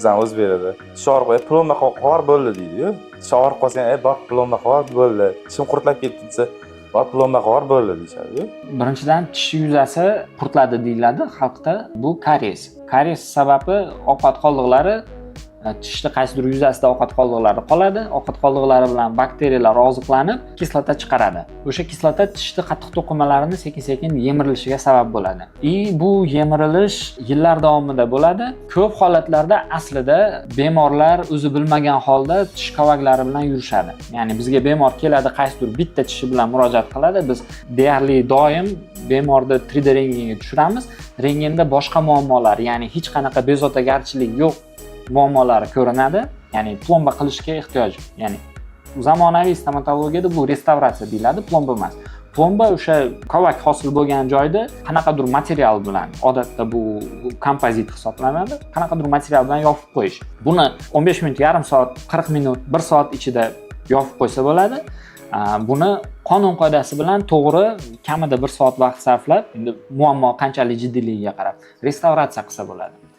Bizani o'zbeklarda tish og'rib qo'yib, plomba qilib bo'ldi deydiyu. Tish og'rib qolsa ham, "E, bor, plomba qilib bo'ldi". Tishim qurtlab ketdi desa, "Bor, plomba qilib bo'ldi", deyishadiyu. Birinchidan, tish yuzasi qurtladi deyiladi xalqda, bu karies. Karies sababi ovqat qoldiqlari, tishni qaysidir yuzasida ovqat qoldiqlari qoladi. Ovqat qoldiqlari bilan bakteriyalar oziqlanib, kislota chiqaradi. O'sha kislota tishni qattiq to'qimalarini sekin sekin yemirilishiga sabab bo'ladi и bu yemirilish yillar davomida bo'ladi. Ko'p holatlarda aslida bemorlar o'zi bilmagan holda tish kovaklari bilan yurishadi. Ya'ni bizga bemor keladi, qaysidir bitta tishi bilan murojaat qiladi. Biz deyarli doim bemorni 3D rentgenga tushiramiz. Rentgenda boshqa muammolar, ya'ni hech qanaqa bezovtagarchilik yo'q muammolari ko'rinadi, ya'ni plomba qilishga ehtiyoj. Ya'ni zamonaviy stomatologiyada bu restavratsiya deyiladi, plomba emas. Plomba o'sha kovak hosil bo'lgan joyda qanaqadir material bilan, odatda bu kompozit hisoblanadi, qanaqadir material bilan yopib qo'yish. Buni 15 minut, yarim soat, 40 minut, 1 soat ichida yopib qo'ysa bo'ladi. Buni qonun qoidasi bilan to'g'ri, kamida 1 soat vaqt sarflab, endi muammo qanchalik jiddiyligiga qarab, restavratsiya qilsa bo'ladi.